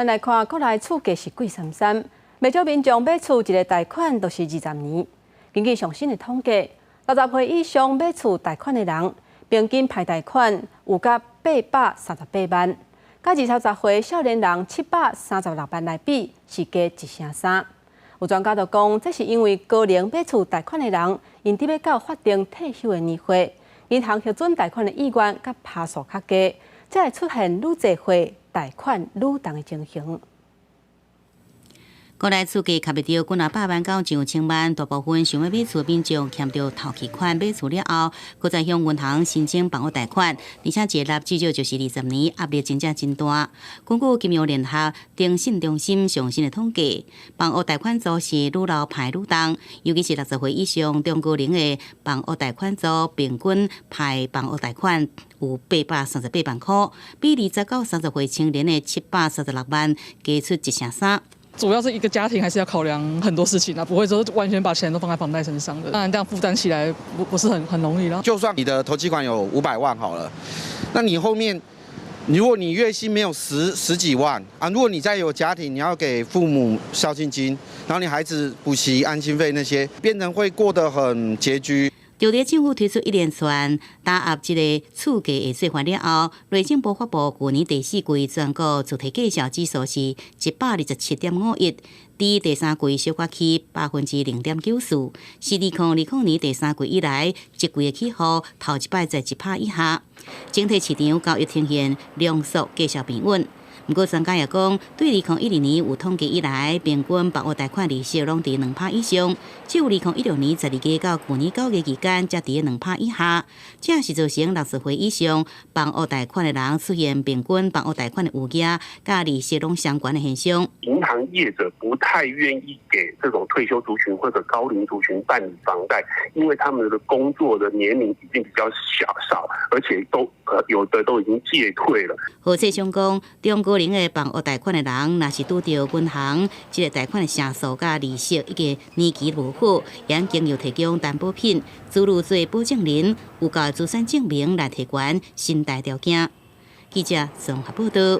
咱來看國內厝價是貴參參，袂少民眾買厝一个貸款都是20年。根據上新的統計，60歲以上買厝貸款的人，平均貸貸款有甲838萬，佮20、30歲少年人736萬來比，是加一成三。有專家就講，這是因為高齡買厝貸款的人，𪜶佇欲到法定退休的年歲，銀行核准貸款的意願佮趴數較低，才會出現愈濟歲貸款愈重的情形。國內厝價卡欲著幾若百萬到上千萬，大部分想欲買厝的民眾欠著頭期款買厝了後，閣再向銀行申請房屋貸款，而且一納至少就是二十年，壓力真正真大。根據金融聯合徵信中心上新的統計，房屋貸款族是愈老歹愈重，尤其是60歲以上中高齡的房屋貸款族，平均貸房屋貸款有838萬箍，比20到30歲青年的736萬加出一成三。主要是一個家庭還是要考量很多事情啊，不會說完全把錢都放在房貸身上的。當然這樣負擔起來不是很容易啦。就算你的頭期款有500萬好了，那你後面如果你月薪沒有十幾萬啊，如果你再有家庭，你要給父母孝敬金，然後你孩子補習安親費那些，變成會過得很拮據。就佇政府推出一連串打壓這個厝價的做法了後，內政部發布舊年第四季全國主體價數指數是127.51，佇第三季小可起0.94%，是2020年第三季以來一季的起伏頭一擺在1%以下。整體市場交易呈現量縮價數平穩。毋過專家也講，對2012年有統計以來，平均房屋貸款利息攏佇2%以上，只有2016年12月到舊年9月期間，才佇2%以下，這是造成60歲以上房屋貸款的人出現平均房屋貸款的餘額佮利息攏相懸的現象。銀行業者不太願意給這種退休族群或者高齡族群辦理房貸，因為他們的工作的年齡已經比較小少，而且都有的都已經屆退了。何翠香講，中高齡的房屋貸款的人，若是拄著銀行這个貸款的成數佮利息以及年期無好，會經由提供擔保品、子女做保證人、有夠資產證明來提懸申貸條件。記者綜合報道。